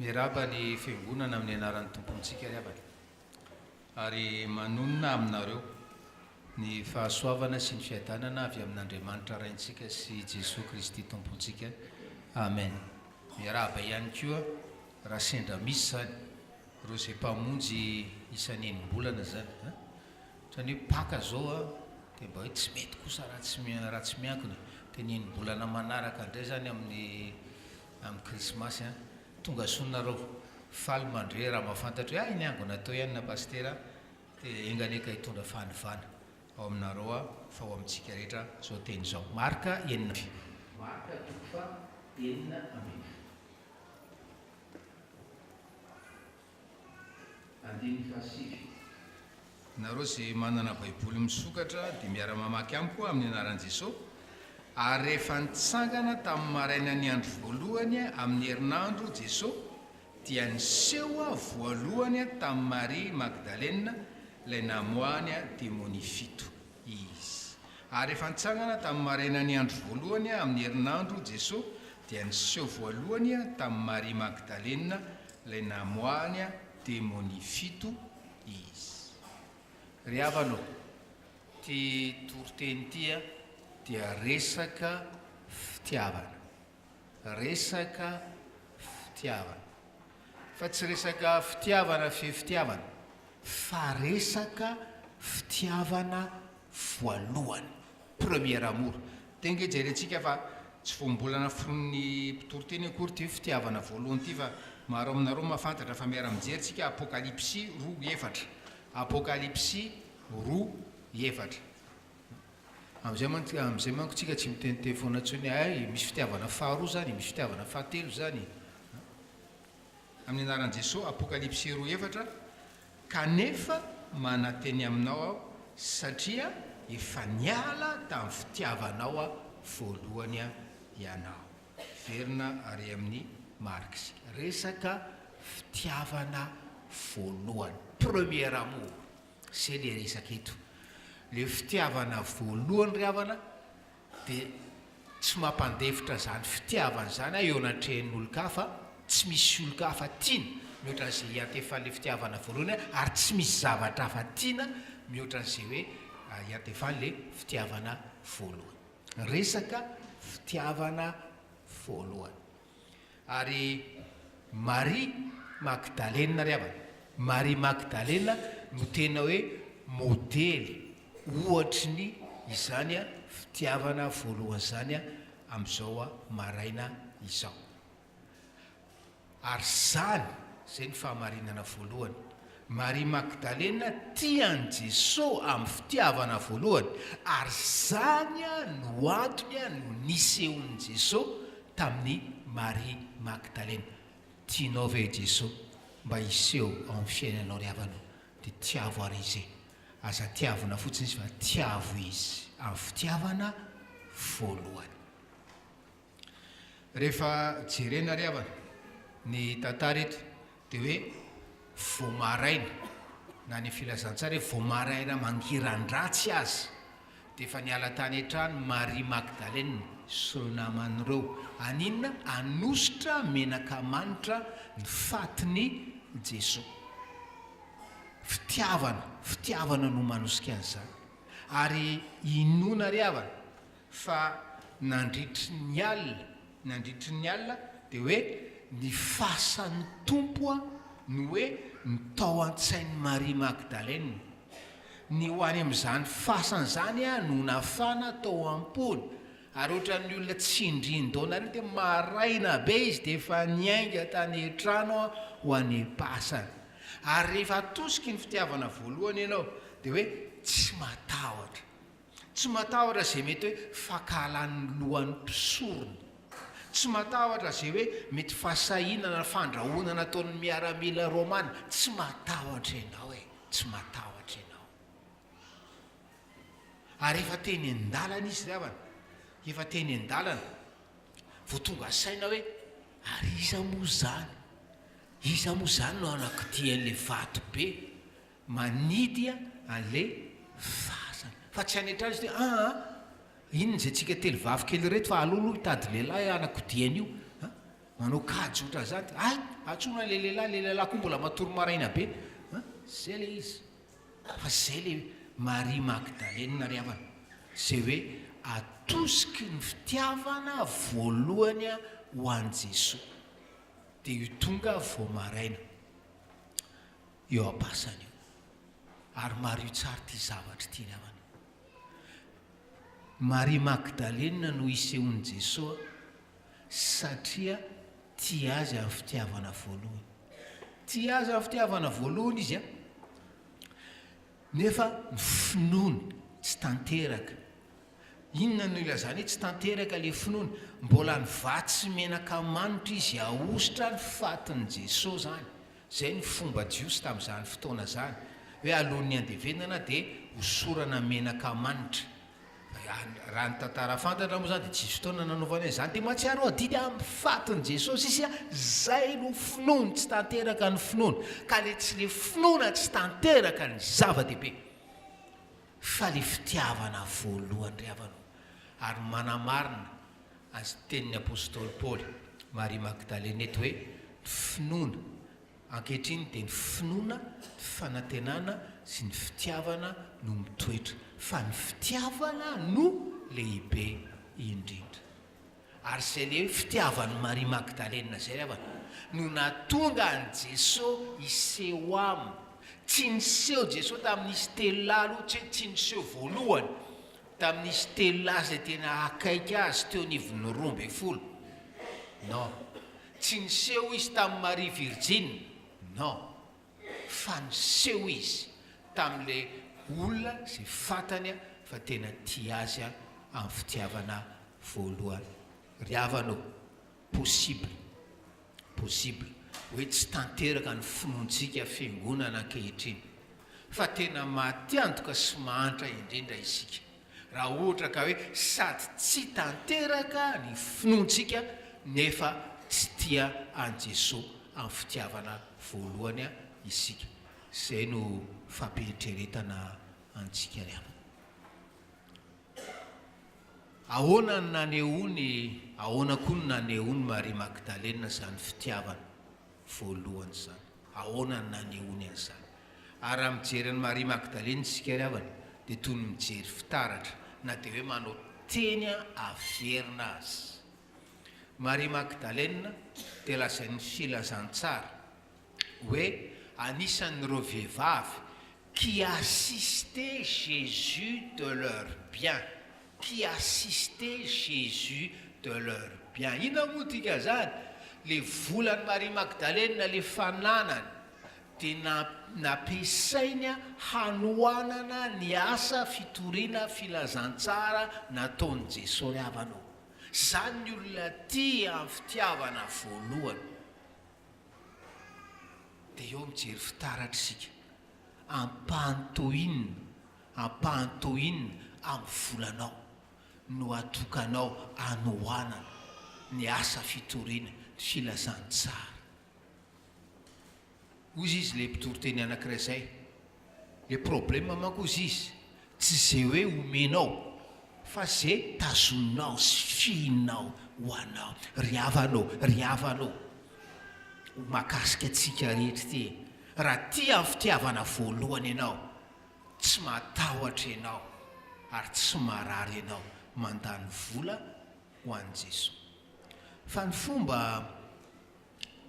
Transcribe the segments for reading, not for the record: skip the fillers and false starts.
Miarahaba ny Fiangonana amin'ny anaran'ny Tompontsika ry havana, ary manonona aminareo ny fahasoavana sy ny fiadanana avy amin'Andriamanitra Raintsika sy Jesoa Kristy Tompontsika. Amen. Miarahaba ihany koa raha sendra misy izany ireo izay mpamonjy isan'ny enim-bolana izany an! Ohatran'ny hoe Paka izao an, dia mba hoe tsy mety kosa raha tsy raha tsy miankina, dia ny enim-bolana manaraka indray izany amin'ny Amin'ny krismasy an! Tonga soa nareo! Faly mandre raha mahafantatra hoe hay niangona teo ihany na pasitera dia enga anie ka hitondra fanovana ao aminareo aho fa ho amintsika rehetra izao teny izao. Marka enina. Marka toko faha 16. Andininy fahasivy. Nareo izay manana baiboly misokatra dia miara-mamaky amiko amin'ny anaran'i Jesoa, Ary rehefa nitsangana tamin'ny marainan'ny andro voalohany amin'ny herinandro Jesoa, dia niseho voalohany tamin'i Maria Magdalena ilay namoahany demonia fito Izy. Ary rehefa nitsangana tamin'ny marainan'ny andro voalohany amin'ny herinandro Jesoa, dia niseho voalohany tamin'i Maria Magdalena Ilay namoahany demonia fito izy. Ry havana ô, ity toriteny ity dia resaka fitiavana. Resaka fitiavana. Fa tsy resaka fitiavana fe fitiavana, fa resaka fitiavana voalohany. Premier amour. Dia ange jerentsika fa tsy voambolana foron'ny mpitory teny akory ity fitiavana voalohany ity fa maro aminareo mahafantatra fa miara-mijery tsika Apokalypsy roa efatra. Apokalypsy roa efatra. Amin'izay manko amin'izay manko tsika tsy miteniteny foana intsony hoe hay misy fitiavana faharoa izany, misy fitiavana fahatelo izany. Amin'ny anaran'i Jesoa, Apokalypsy roa efatra, Kanefa mananteny aminao aho satria efa niala tamin'ny fitiavanao aho voalohany ianao. Verina ary amin'ny Marc isika. Resaka fitiavana voalohany, premier amour, zay le resaka eto. Le fitiavana voalohany ry havana dia tsy mampandefitra izany fitiavana izany aho eo anatrehan'ny olon-kafa, tsy misy olon-kafa tiana mihoatra an'izay iantefan'ilay fitiavana voalohany aho, ary tsy misy zavatra hafa tiana mihoatra an'izay hoe iantefan'ilay fitiavana voalohany. Resaka fitiavana voalohany. Ary Maria Magdalena ry havana, Maria Magdalena no tena hoe modely, ohatry ny izany fitiavana voalohany izany amin'izao maraina izao. Ary izany, izay no fahamarinana voalohany. Maria Magdalena tia an'i Jesoa amin'ny fitiavana voalohany, ary izany no antony no nisehoan'i Jesoa tamin'i Maria Magdalena. Tianao ve i Jesoa mba hiseho ao amin'ny fiainanao ry havana? Dia tiavo àry Izy e! Aza tiavina fotsiny Izy fa tiavo Izy amin'ny fitiavana voalohany. Rehefa jerena ry havana ny tantara eto dia hoe vao maraina na ny filazantsara hoe vao maraina mangiran-dratsy aza dia efa niala tany an-trano Maria Magdalena sy ireo namany ireo. Haninona? Hanosotra menaka manitra ny fatin'i Jesoa. Fitiavana, fitiavana no manosika an'izany. Ary inoana ry havana Fa nandritry ny alina, nandritry ny alina, dia hoe ny fasan'ny Tompo no hoe ny tao an-tsain'i Maria Magdalena. Ny ho any amin'izany fasana izany no nafana tao am-pony. Ary ohatran'ny olona tsindrin-daona ireny dia maraina be izy dia efa niainga tany an-trano ho any am-pasana. Ary rehefa atosiky ny fitiavana voalohany ianao dia hoe tsy matahotra. Tsy matahotra izay mety hoe fankahalan'ny lohan'ny mpisorona. Tsy matahotra izay hoe mety fahasahiana na fandrahonana ataon'ny miaramila romana. Tsy matahotra ianao e! Tsy matahotra ianao. Ary efa teny an-dalana izy ry havana, efa teny an-dalana vao tonga saina hoe ary iza moa izany? Iza moa izany no hanakodia an'ilay vato be? Manidy anle fasana. Fa tsy any an-trano izy hoe aa inona izay tsika telo vavy kely ireto fa aleo aloha hitady lehilahy hanakodia an'io a! Manao kajy ohatran'izany dia hay! Antsoina ilay lehilahy, ilay lehilahy koa mbola matory maraina be. An, izay ilay izy. Fa izay ilay Maria Magdalena ry havana. Izay hoe atosiky ny fitiavana voalohany ho an'i Jesoa. Dia io tonga vao maraina eo am-pasana io. Ary mariho tsara ity zavatra ity ry havana. Maria Magdalena no isehoan'i Jesoa satria tia azy amin'ny fitiavana voalohany. Tia azy amin'ny fitiavana voalohany izy an! Nefa ny finoany tsy tanteraka. Inona no ilazana hoe tsy tanteraka ilay finoany? Mbola nivatsy menaka manitra izy hahosotra ny fatin'i Jesoa izany. Izay ny fomba jiosy tamin'izany fotoana izany, hoe alohan'ny handevenana dia hosorana menaka manitra. Raha ny tantara fantatra moa izany dia tsisy fotoana nanaovana izany. Dia mahatsiaro adidy amin'ny fatin'i Jesosy izy, izay no finoany, tsy tanteraka ny finoany. Ka ilay tsy ilay finoana tsy tanteraka ny zava-dehibe, fa ilay fitiavana voalohany ry havana ô. Ary manamarina Azy tenin'ny apostoly Paoly, Maria Magdalena eto hoe ny finoana. Ankehitriny dia ny finoana, ny fanantenana sy ny fitiavana no mitoetra, fa ny fitiavana no lehibe indrindra. Ary izay le hoe fitiavan'i Maria Magdalena izay ry havana no nahatonga an'i Jesoa hiseho aminy. Tsy niseho Jesoa tamin'izy telolahy aloha, tsy hoe tsy niseho voalohany, Tamin'izy telolahy izay tena akaiky azy teo anivon'ny 12. Non. Tsy niseho izy tamin'i Maria Virjina. Non. Fa niseho izy tamin'ilay olona izay fantany fa tena tia azy amin'ny fitiavana voalohany. Ry havana ô, possible. Possible hoe tsy tanteraka ny finoantsika fiangonana ankehitriny fa tena maty antoka sy mahantra indrindra isika raha ohatra ka hoe sady tsy tanteraka ny finoantsika nefa tsy tia an'i Jesoa amin'ny fitiavana voalohany isika. Izay no fampieritreretana antsika ry havana. Ahoana no nanehoany, ahoana koa no nanehoan'i Maria Magdalena izany fitiavana voalohany izany? Ahoana no nanehoany an'izany? Ary raha mijery an'i Maria Magdalena isika ry havana, dia toy ny mijery fitaratra, na dia hoe manao teny averina aza. Maria Magdalena dia lazain'ny filazantsara hoe anisan'ireo vehivavy qui assistaient Jésus de leur bien, qui assistaient Jésus de leur bien. Inona moa dikan'izany? Le volan'i Maria Magdalena, le fananany, dia nampiasainy hanohanana ny asa fitoriana filazantsara nataon'i Jesosy havana ô. Izany ny olona tia amin'ny fitiavana voalohany. Dia eo mijery fitaratra isika. Ampahany toy inona, ampahany toy inona amin'ny volanao no atokanao hanohanana ny asa fitoriana ny filazantsara? Hozy izy le mpitoriteny anakiray zay, le problème manko hozy izy, tsy ze hoe omenao fa ze tazoninao sy fihinao ho anao. Ry havana ô, ry havana ô, mahakasika antsika rehetra ity e, raha tia amin'ny fitiavana voalohany ianao, tsy matahotra ianao ary tsy marary ianao mandany vola ho an'i Jesoa. Fa ny fomba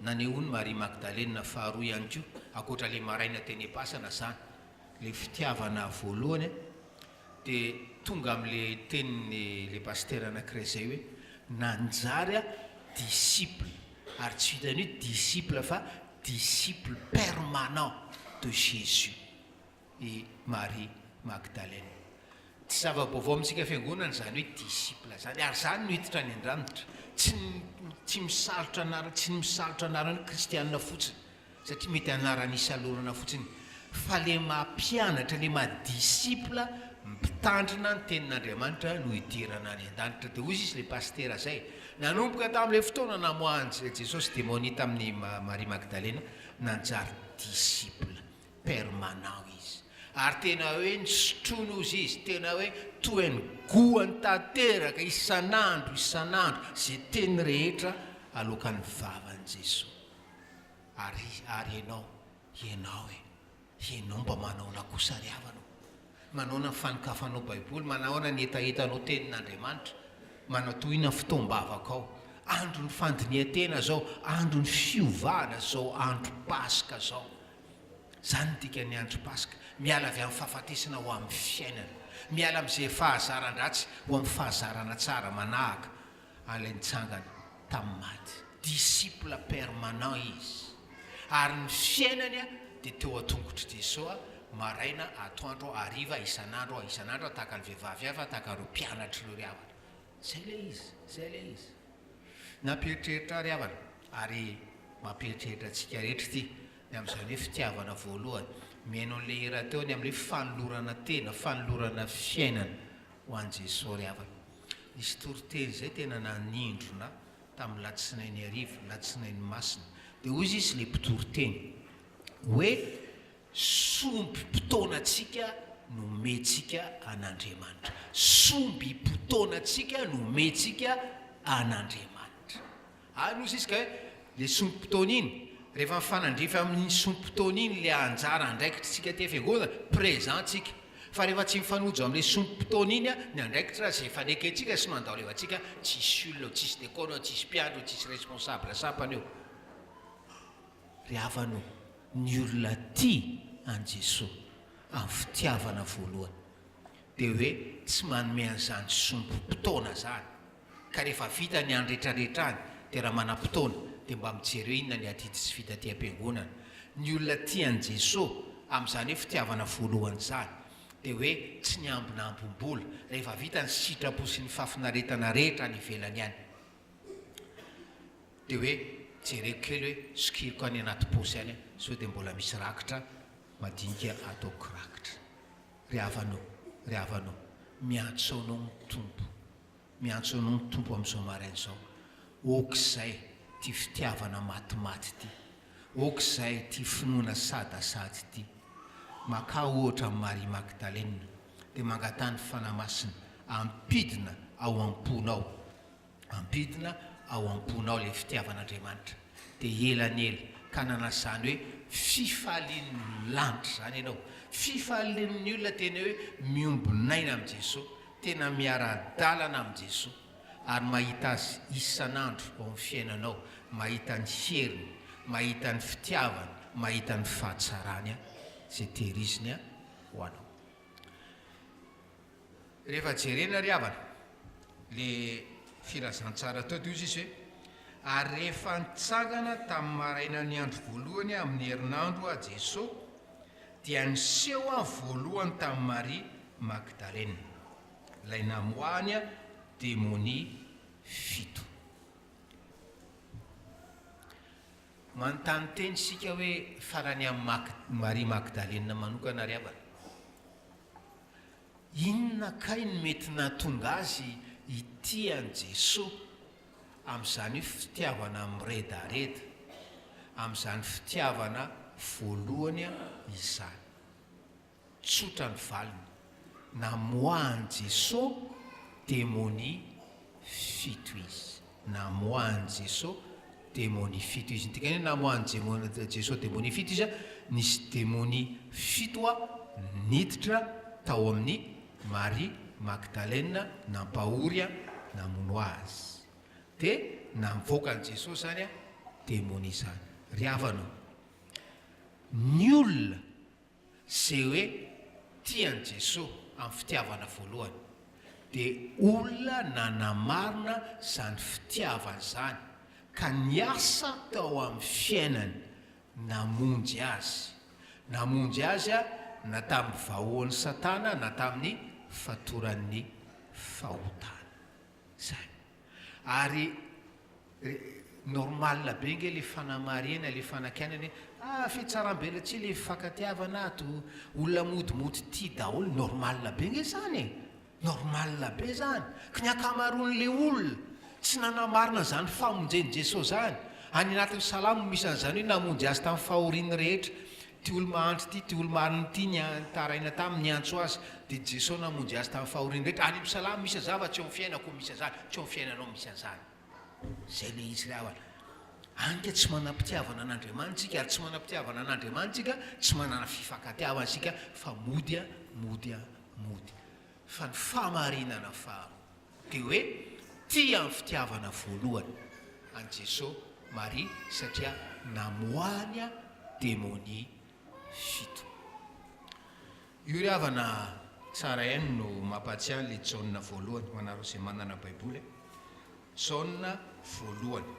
Nanehoan'i Maria Magdalena faharoa ihany koa, ankoatra ilay maraina teny am-pasana izany, ilay fitiavana voalohany, dia tonga amin'ilay tenin'ilay pasitera anankiray izay hoe, nanjary disciple, ary tsy vitan'ny hoe disciple fa disciple permanent de Jésus. i Maria Magdalena. Tsy zava-baovao amintsika fiangonana izany hoe disciple izany, ary izany no hiditra any an-danitra. Tsy ny tsy misalotra anarana, tsy ny misalotra anarana hoe kristianina fotsiny, satria mety anarana isalorana fotsiny, fa le maha mpianatra, le maha disciple mpitandrina ny tenin'Andriamanitra no hidirana any an-danitra. Dia hoy izy le pasitera izay, nanomboka tamin'ilay fotoana namoahan'i Jesosy demonia tamin'i Maria Magdalena, nanjary disciple. permanent izy ary tena hoe nisotroiny ozy izy tena hoe toa ny goany tanteraka isan'andro isan'andro ze teny rehetra aloakan'ny vavan'i Jesoa. Ary, ary ianao, ianao e, ianao mba manaona kosa ry havana ô? Manaona ny fanokafanao Baiboly? Manaona ny hetahetanao Tenin'Andriamanitra? Manao toy inona ny fotoam-bavakao? Andron'ny fandinihan-tena izao, andron'ny fiovana izao andro Paska izao. Izany no dikan'ny andro Paska, miala avy amin'ny fahafatesana ho amin'ny fiainana, miala amin'izay fahazaran-dratsy ho amin'ny fahazarana tsara manahaka an'ilay nitsangana tamin'ny maty. Disciple permanent izy. Ary ny fiainany dia teo an-tongotr'i Jesoa, maraina, atoandro, hariva, isan'andro, isan'andro, tahaka ny vehivavy hafa, tahaka ireo mpianatra ireo ry havana. Izay ilay izy, izay ilay izy. Nampieritreritra ahy ry havana, ary mampieritreritra antsika rehetra ity, ny amin'izany hoe fitiavana voalohany. Mihaino an'ilay hira teo ny amin'ny hoe fanolorana tena, fanolorana fiainana ho an'i Jesoa ry havana. Nisy toriteny izay tena nanindrona tamin'ny latsinainy hariva, latsinainy masina. Dia hoy izy ilay mpitoriteny hoe sombim-potoanantsika no omentsika an'Andriamanitra. Sombim-potoanantsika no omentsika an'Andriamanitra. Ary hoy izy ka hoe ilay sombim-potoana iny, rehefa mifanandrify amin'iny sombim-potoana iny ilay anjara andraikitritsika aty am-piangonana, présent tsika. Fa rehefa tsy mifanojo amin'ilay sombim-potoana iny ny andraikitra izay efa nekentsika sy nandao-levantsika, tsisy olona eo, tsisy dekona eo, tsisy mpiandry eo, tsisy responsable sampana eo. Ry havana o, ny olona tia an'i Jesoa amin'ny fitiavana voalohany dia hoe tsy manome an'izany sombim-potoana izany. Ka rehefa vita ny any retraretra any dia raha manam-potoana dia mba mijery hoe inona ny adidy tsy vita aty am-piangonana. Ny olona tia an'i Jesoa amin'izany hoe fitiavana voalohany izany dia hoe tsy ny ambinambim-bola rehefa vita ny sitrapo sy ny fahafinaretana rehetra any ivelany any dia hoe jereko kely hoe sokiriko any anaty paosy any sao dia mbola misy rakitra madinika ataoko rakitra. Ry havana ô, ry havana ô, miantso anao ny Tompo. Miantso anao ny Tompo amin'izao maraina izao. Aok'izay ity fitiavana matimaty ity. Aok'izay ity finoana sadasady ity. Makà ohatra amin'i Maria Magdalena, dia mangataha ny Fanahy Masina hampidina ao am-ponao. Ampidina ao am-ponao ilay fitiavan'Andriamanitra. Dia ela ny ela, ka nanana izany hoe fifalian'ny lanitra izany ianao. Fifalian'ny olona tena hoe miombon'aina amin'i Jesoa. Tena miara-dalana amin'i Jesoa ary mahita Azy isan'andro ao amin'ny fiainanao, mahita ny heriny, mahita ny fitiavany, mahita ny fahatsarany izay tehiriziny ho anao. Rehefa jerena ry havana le filazantsara teo dia hoy izy hoe, ary rehefa nitsangana tamin'ny marainan'ny andro voalohany amin'ny herinandro Jesoa dia niseho voalohany tamin'i Maria Magdalena, ilay namoahany demonia fito. Manontany tena isika hoe fa raha ny amin'i Maria Magdalena manokana ry havana, inona kay no mety nahatonga azy hitia an'i Jesoa amin'izany hoe fitiavana miredareda, amin'izany fitiavana voalohany izany? Tsotra ny valiny, namoahan'i Jeso demonia fito izy. Namoahan'i Jeso demonia fito izy. Ny dikany hoe namoahan'i Jeso demonia fito izy, nisy demonia fito niditra tao amin'i Maria Magdalena nampahory namono azy. Dia navoakan'i Jeso izany demonia izany. Ry havana ô, ny olona Ze hoe tia an'i Jesoa amin'ny fitiavana voalohany dia olona nanamarina izany fitiavany izany ka niasa tao amin'ny fiainany namonjy azy. Namonjy azy na tamin'ny vahoan'i Satana na tamin'ny fatoran'ny fahotana. Zay. Ary normal be nge le fanamarihana le fanakianana hoe ah fihatsaram-belatsihy le fifankatiavana ato, olona modimody tia daholo, normal be nge zany e! Normal be zany, ka ny ankamaroan'le olona tsy nanamarina an'izany famonjen'i Jesoa zany, any anatin'ny salamo misy an'izany hoe namonjy azy tamin'ny fahoriany rehetra, Ity olo-mahantra ity, ity olo-marina ity nitaraina taminy, niantso azy, dia Jesoa namonjy azy tamin'ny fahoriany rehetra. Any amin'ny Salamo misy an'izany fa tsy eo amin'ny fiainako misy an'izany, tsy eo amin'ny fiainanao misy an'izany. Izay ilay izy ry havana. Any ka tsy manam-pitiavana an'Andriamanitra isika, ary tsy manam-pitiavana an'Andriamanitra isika, tsy manana fifankatiavana isika fa mody mody mody. Fa ny fahamarinana faharoa dia hoe tia amin'ny fitiavana voalohany an'i Jesoa Maria satria namoahany demonia fito. Io ry havana tsara ihany no mampahatsiahy ilay Jaona voalohany ho anareo izay manana baiboly e. Jaona voalohany.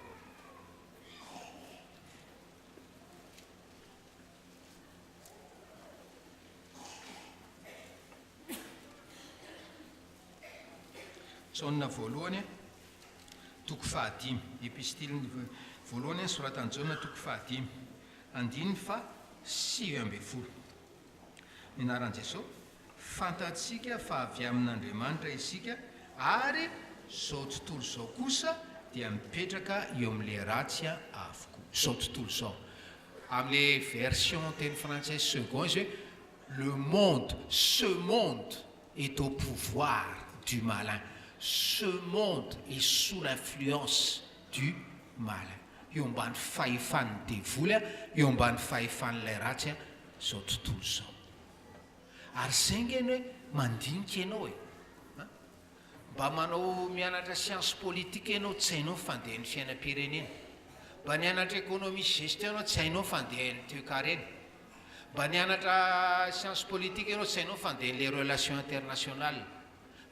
Jaona voalohany toko fahadimy. Epistily voalohany soratan'i Jaona toko fahadimy. Andininy faha 19. Ny anaran'i Jesoa. Fantatsika fa avy amin'Andriamanitra isika ary izao tontolo izao kosa dia mipetraka eo amin'ilay ratsy avokoa. Izao tontolo izao. Amin'ilay version teny frantsay second izy hoe le monde, ce monde est au pouvoir du malin. Ce monde est sous l'influence du malin. Eo ambany fahefan'ny devoly, eo ambany fahefan'ilay ratsy izao tontolo izao. Ary izay nge ny hoe mandinika ianao e! An! Mba manao mianatra science politique ianao tsy hainao ny fandehan'ny fiainam-pirenena. Mba nianatra économie sy gestion ianao tsy hainao ny fandehan'ny toekarena. Mba nianatra science politique ianao tsy hainao ny fandehan'ilay relation internationale.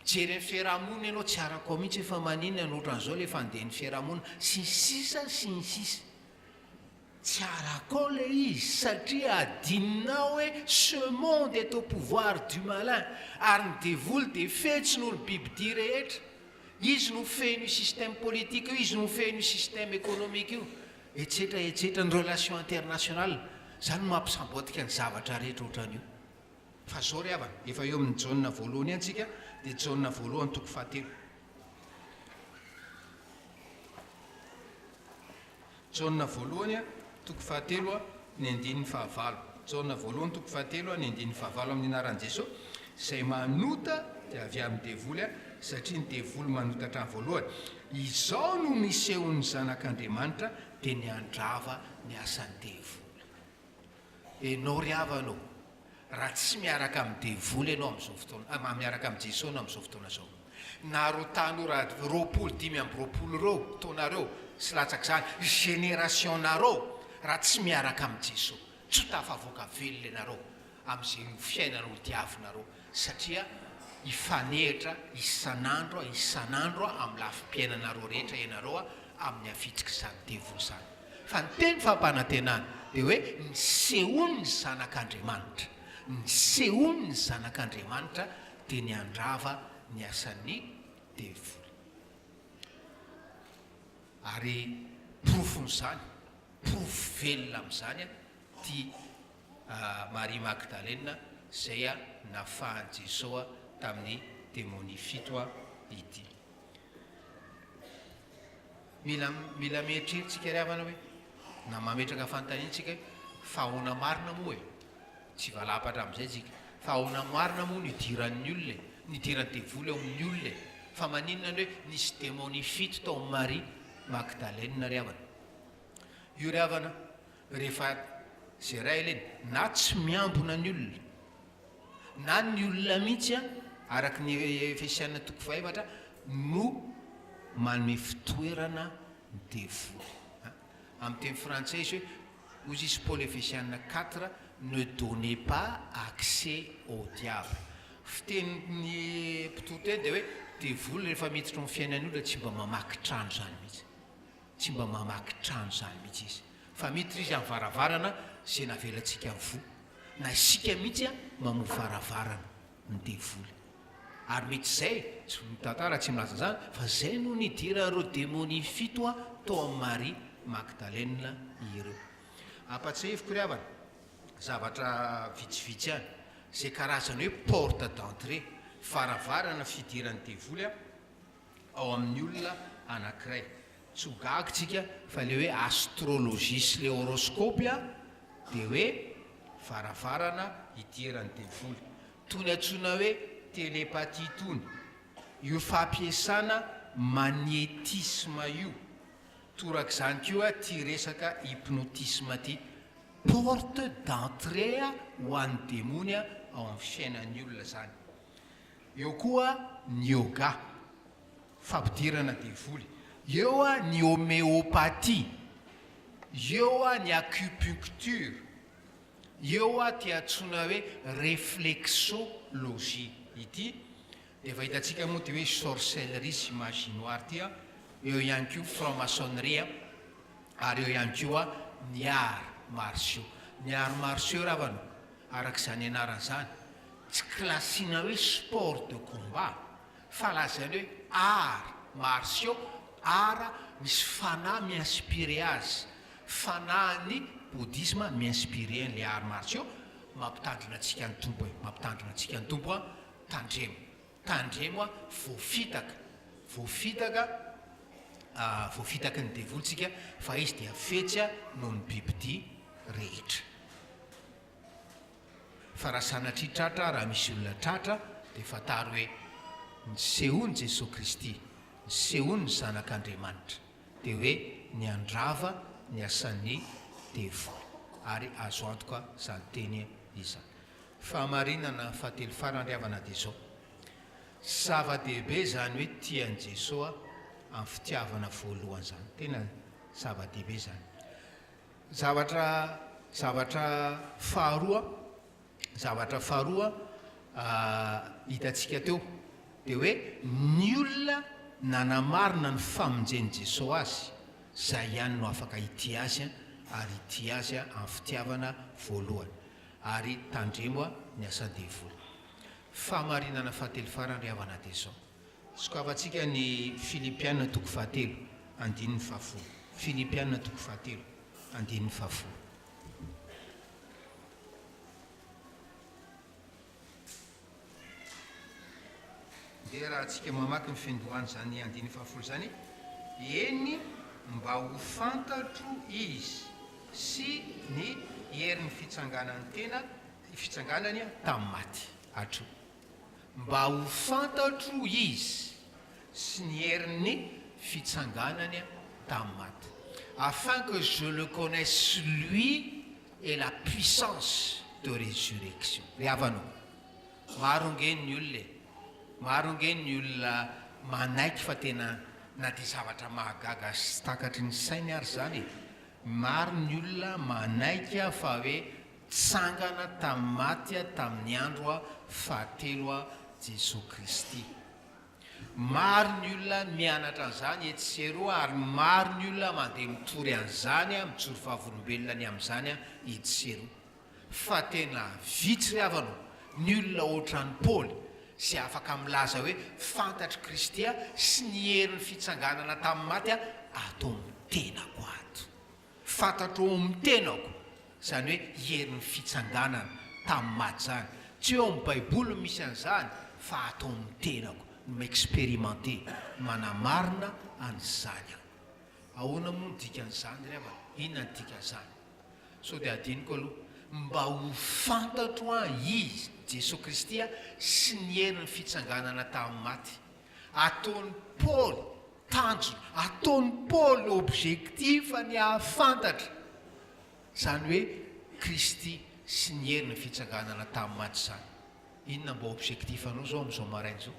Mijery ny fiaraha-monina ianao tsy arakao mihitsy hoe fa maninona no ohatran'izao ilay fandehan'ny fiaraha-monina sy ny sisa sy ny sisa. Tsy arakao ilay izy satria adinonao hoe ce monde est au pouvoir du malin ary ny devoly dia fetsy noho ny bibidia rehetra. Izy no mifehy an'io système politique io, izy no mifehy an'io système économique io, etsetra etsetra, ny relation internationale. Izany no mampisamboadika ny zavatra rehetra ohatran'io. Fa zao ry havana, efa eo amin'ny Jaona voalohany ihany tsika, dia Jaona voalohany toko fahatelo. Jaona voalohany toko fahatelo ny andininy fahavalo. Jaona voalohany toko fahatelo ny andininy fahavalo amin'ny anaran'i Jesoa, izay manota dia avy amin'ny devoly satria ny devoly manota hatramin'ny voalohany. Izao no nisehoan'ny Zanak'Andriamanitra dia ny handrava ny asan'ny devoly. Enao ry havana ô, raha tsy miaraka amin'ny devoly ianao amin'izao fotoana, ah, miaraka amin'i Jesoa ianao amin'izao fotoana izao, na ireo tanora 20, 25 ireo taonareo sy latsak'izany, génération-nareo, raha tsy miaraka amin'i Jesoa, tsy ho tafavoaka velona ianareo amin'izay ho fiainana ho diavinareo, satria hifanehitra isan'andro isan'andro amin'ny lafim-piainanareo rehetra ianareo amin'ny hafitrik'izany devoly izany. Fa ny teny fampanantenana dia hoe nisehoan'ny Zanak'Andriamanitra. Nisehoan'ny Zanak'Andriamanitra dia ny handrava ny asan'ny devoly. Ary porofon'izany, porofo velona amin'izany ity Maria Magdalena izay nafahan'i Jesoa tamin'ny demonia fito ity. Mila mila mieritreritra tsika ry havana hoe, na mametraka fanontaniana tsika hoe, fa ahoana marina moa e? Tsy hivalapatra amin'izay tsika. Fa ahoana marina moa no idiran'ny olona e? Ny idiran'ny devoly ao amin'ny olona e? Fa maninona ny hoe nisy demonia fito tao amin'i Maria Magdalena ry havana? Io ry havana, rehefa zeraila iny, na tsy miambina ny olona, na ny olona mihitsy araka ny Efesiana toko fahefatra no manome fitoerana ny devoly. Amin'ny teny frantsay izy hoe, hoy izy Paoly Efesiana quatre, ne donnez pas accès au diable. Fitenin'ny mpitoriteny dia hoe devoly rehefa miditra ao amin'ny fiainan'ny olona tsy mba mamaky trano izany mihitsy. Tsy mba mamaky trano izany mihitsy izy. Fa miditra izy amin'ny varavarana izay navelantsika voa. Na isika mihitsy mamoha varavarana ny devoly. Ary mety izay, tsy ny tantara tsy milaza izany, fa izay no nidiran'ireo demonia fito tao amin'i Maria Magdalena ireo. Ampatsiahiviko ry havana, zavatra vitsivitsy ihany, izay karazany hoe porte d'entrée, varavarana fidiran'ny devoly ao amin'ny olona anankiray. Tsy ho gaga tsika fa le hoe astrologie sy le horoscope dia hoe varavarana hidiran'ny devoly. Tony antsoina hoe télépathie tony. Io fampiasana magnétisme io. Torak'izany koa ity resaka hypnotisme ity. Porte d'entrée ho an'ny demony ao amin'ny fiainan'ny olona izany. Eo koa ny yoga, fampidirana devoly. Eo ny homéopathie. Eo ny acupuncture. Eo ity antsoina hoe réflexologie ity. Dia efa hitantsika moa ity hoe sorcellerie sy magie noire ity an. Eo ihany koa franc-maçonnerie ary eo ihany koa ny arts martiaux. Ny arts martiaux ravana, araka izany anarany izany, tsy classina hoe sport de combat fa lazaina hoe arts martiaux, art misy fanahy mi-inspirer azy, fanahin'ny bouddhisme mi-inspirer an'ilay arts martiaux, mampitandrina antsika ny Tompo e, mampitandrina antsika ny Tompo an, tandremo, tandremo an, voafitaka, voafitaka, voafitaky ny devoly tsika fa izy dia fetsy noho ny bibidia rehetra. Fa raha sanatria tratra, raha misy olona tratra, dia fantaro hoe nisehoan'i Jesoa Kristy, nisehoan'ny Zanak'Andriamanitra, dia hoe ny handrava ny asan'ny devoly. Ary azo antoka izany teny izany. Fahamarinana fahatelo farany ry havana dia izao, zava-dehibe izany hoe tia an'i Jesoa amin'ny fitiavana voalohany izany. Tena zava-dehibe izany. Zavatra zavatra faharoa zavatra faharoa hitantsika teo dia hoe ny olona nanamarina ny famonjen'i Jesoa azy, zay ihany no afaka hitia azy ary hitia azy amin'ny fitiavana voalohany. Ary tandremo ny asan-devoly. Fahamarinana fahatelo farany ry havana dia izao. Sokafantsika ny Filipiana toko fahatelo, andininy fahafolo. Filipiana toko fahatelo, andininy fahafolo. Ndeha raha antsika mamaky ny fiandohan'izany andininy fahafolo izany, Eny, mba ho fantatro Izy sy ny herin'ny fitsanganan'ny tena, fitsanganany tamin'ny maty. Hatreo. Mba ho fantatro Izy sy ny herin'ny fitsanganany tamin'ny maty. Afin que je le connaisse lui et la puissance de résurrection. Ry havana ô, maro ange ny olona e, maro ange ny olona manaiky fa tena na dia zavatra mahagaga sy tsy takatry ny sainy ary izany e, maro ny olona manaiky fa hoe Tsangana tamin'ny maty tamin'ny andro fahatelo Jesoa Kristy. Maro ny olona mianatra an'izany etsy sy eroa ary maro ny olona mandeha mitory an'izany, mijoro vavolombelona ny amin'izany etsy sy eroa. Fa tena vitsy ry havana ô, ny olona ohatran'i Paoly izay afaka milaza hoe fantatr'i Kristy sy ny herin'ny fitsanganana tamin'ny maty ato amin'ny tenako ato. Fantatro ao amin'ny tenako izany hoe herin'ny fitsanganana tamin'ny maty izany. Tsy hoe ao amin'ny baiboly no misy an'izany fa ato amin'ny tenako no mi-experimenter, manamarina an'izany aho. Ahoana moa ny dikan'izany ry havana? Inona ny dikan'izany? Sao dia adinoko aloha. Mba ho fantatro an Izy, Jesoa Kristy, sy ny herin'ny fitsanganana tamin'ny maty. Ataon'i Paoly tanjona, ataon'i Paoly objectif ny hahafantatra izany hoe Kristy sy ny herin'ny fitsanganana tamin'ny maty izany. Inona mba objectif anao izao amin'izao maraina izao?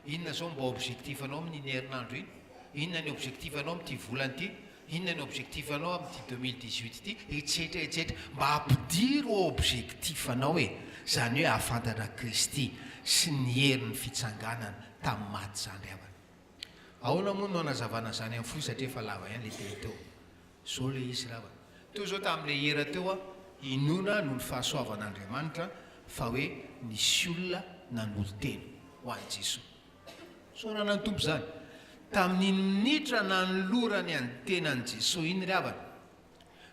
Inona izao mba objectif anao amin'iny herinandro iny? Inona ny objectif anao amin'ity volana ity? Inona ny objectif anao amin'ity 2018 ity? Etsetra etsetra. Mba ampidiro ao objectif anao e! Izany hoe hahafantatra Kristy sy ny herin'ny fitsanganana tamin'ny maty izany ry havana. Ahoana moa no hanazavana izany amin'ny fohy satria efa lava ihany ilay teny teo. Izao ilay izy ry havana. Teo izao tamin'ilay hira teo aho, inoana noho ny fahasoavan'Andriamanitra fa hoe nisy olona nanolo-tena ho an'i Jesoa. Isaorana ny Tompo izany. Tamin'iny minitra nanolorany an'ny tenan'i Jesoa iny ry havana,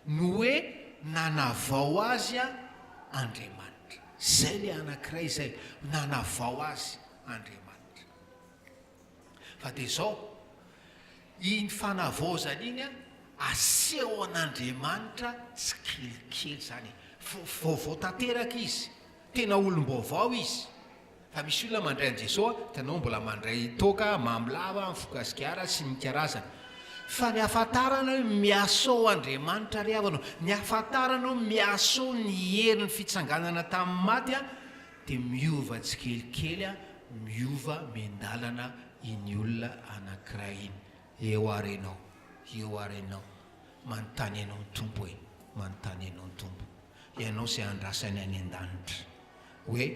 no hoe nanavao azy Andriamanitra. Izay ilay anankiray izay, nanavao azy Andriamanitra. Fa dia izao, iny fanavaozana iny asehon'Andriamanitra tsikelikely izany e. Vaovao tanteraka izy, tena olom-baovao izy. Fa misy olona mandray an'i Jesoa, hitanao mbola mandray toaka, mamy lava, mifoka sigara sy ny karazany. Fa ny hahafantarana hoe miasa ao Andriamanitra ry havana ô, ny hahafantarana hoe miasa ao ny herin'ny fitsanganana tamin'ny maty dia miova tsikelikely, miova miandalana iny olona anankiray iny. Eo ary ianao, eo ary ianao, manontany anao ny Tompo e, manontany anao ny Tompo. Ianao izay andrasany any an-danitra. Hoe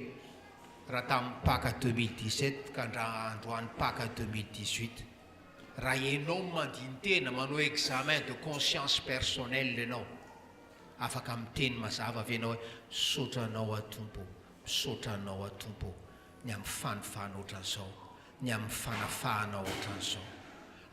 raha tamin'ny Paka 2017 ka androany Paka 2018, Raha ianao no mandini-tena, manao examen de conscience personnelle ianao, afaka miteny mazava ve ianao hoe, misaotra anao aho Tompo ô, misaotra anao aho Tompo ô, ny amin'ny fanofana ohatran'izao, ny amin'ny fanafahana ohatran'izao.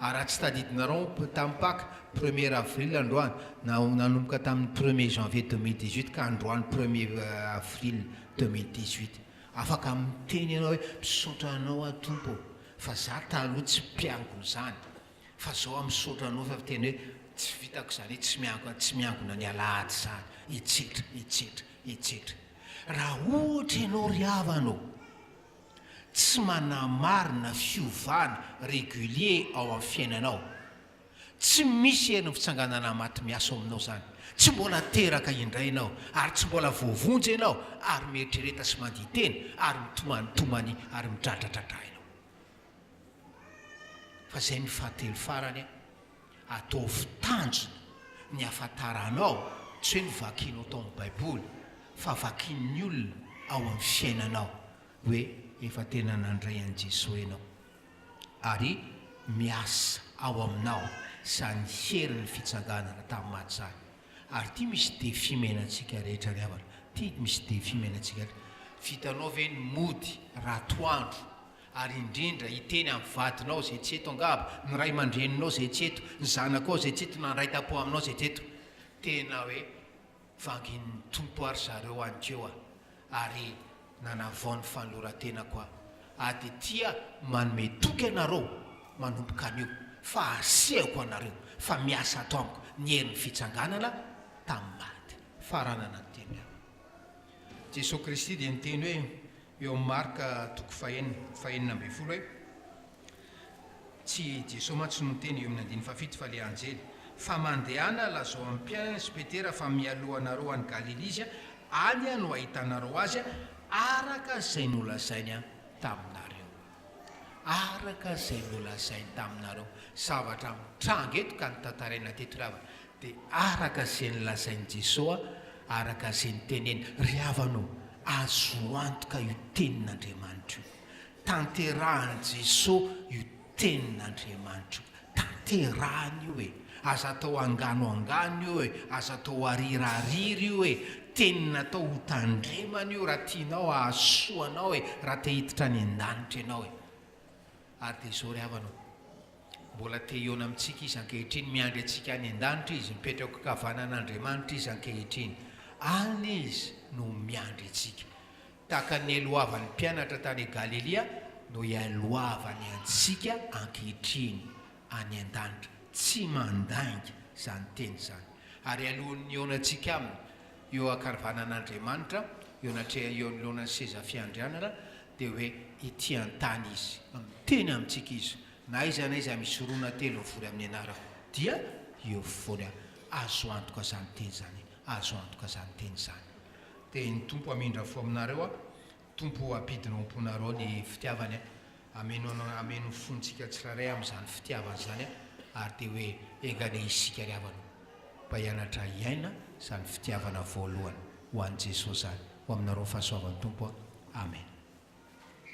Ary raha tsy tadidinareo tamin'ny Paka, premier avril androany, na nanomboka tamin'ny premier janvier 2018 ka androany premier avril 2018. Afaka miteny ianao hoe, misaotra anao aho Tompo ô, Fa za taloha tsy mpiangona izany fa zao aho misaotra anao fa tena hoe tsy vitako izany hoe tsy miangona tsy miangona ny alahady izany etsetra etsetra etsetra Raha ohatra ianao ry havana ô tsy manamarina fiovana régulier ao amin'ny fiainanao Tsy misy herin'ny fitsanganana maty miasa ao aminao izany. Tsy mbola teraka indray ianao, ary tsy mbola voavonjy ianao, ary mieritrereta sy mandihy tena, ary mitomanitomany ary midradradradra ianao. Fa izay ny fahatelo farany, ataovy tanjona ny hahafantaranao, tsy hoe ny vakinao tao amin'ny Baiboly, fa vakin'ny olona ao amin'ny fiainanao, hoe efa tena nandray an'i Jesoa ianao. ary miasa ao aminao izany herin'ny fitsanganana tamin'ny maty izany. Ary ity misy défi mena antsika rehetra ry havana, ity misy défi mena antsika rehetra. Vitanao ve ny mody ratoandro ary indrindra hiteny amin'ny vadinao izay tsy eto angamba, ny ray aman-dreninao izay tsy eto, ny zanakao izay tsy eto na ny ray tampo aminao izay tsy eto. Tena hoe Vangin'ny Tompo ary zareo any keo a! Ary nanavao ny fanoloran-tenako aho. Ary dia tia manome toky anareo manomboka anio fa asehoko anareo fa miasa ato amiko ny herin'ny fitsanganana tamin'ny maty. Faranana ny teny hafa. Jesoa Kristy dia niteny hoe eo amin'ny Marka toko fahenina, 16 hoe. Tsy i Jesoa mantsy no niteny eo amin'ny andininy fahafito fa ilay anjely. Fa mandehana lazao amin'ny mpianany sy Petera fa mialoha anareo any Galilia Izy, any no hahitanareo Azy araka izay nolazainy taminareo. Araka izay nolazainy taminareo. Zavatra mitranga eto ka notantaraina teto ry havana dia araka izay nolazain'i Jesoa, araka izay niteneniny. Ry havana ô, azo antoka io tenin'Andriamanitra io. Tanterahan'i Jeso io tenin'Andriamanitra io. Tanterahany io e! Aza atao angano angano io e! Aza atao arira arira io e! Teny natao ho tandremana io raha tianao hahasoa anao e! Raha te hiditra any an-danitra ianao e! Ary dia izao ry havana ô, mbola te hihaona amintsika Izy ankehitriny, miandry antsika any an-danitra Izy, mipetraka ankavanan'Andriamanitra Izy ankehitriny. Any Izy no miandry antsika. Tahaka ny nialohavan'ny mpianatra tany Galilia no ialohavany antsika ankehitriny any an-danitra. Tsy mandainga izany teny izany. Ary alohan'ny hihaonantsika Aminy eo ankavanan'Andriamanitra, eo anatreha eo anoloanan'ny seza fiandrianana, dia hoe ety an-tany Izy. Miteny amintsika Izy. Na aiza na aiza misy roa na telo mivory amin'ny anarako, dia eo foana. Azo antoka izany teny izany. Azo antoka izany teny izany. Dia ny Tompo hamindra fo aminareo a, Tompo hampidina ao am-ponareo ny fitiavany a, hameno hameno ny fontsika tsirairay amin'izany fitiavany izany a, ary dia hoe enga anie isika ry havana mba hianatra hiaina izany fitiavana voalohany ho an'i Jesoa izany. Ho aminareo ny fahasoavan'ny Tompo a.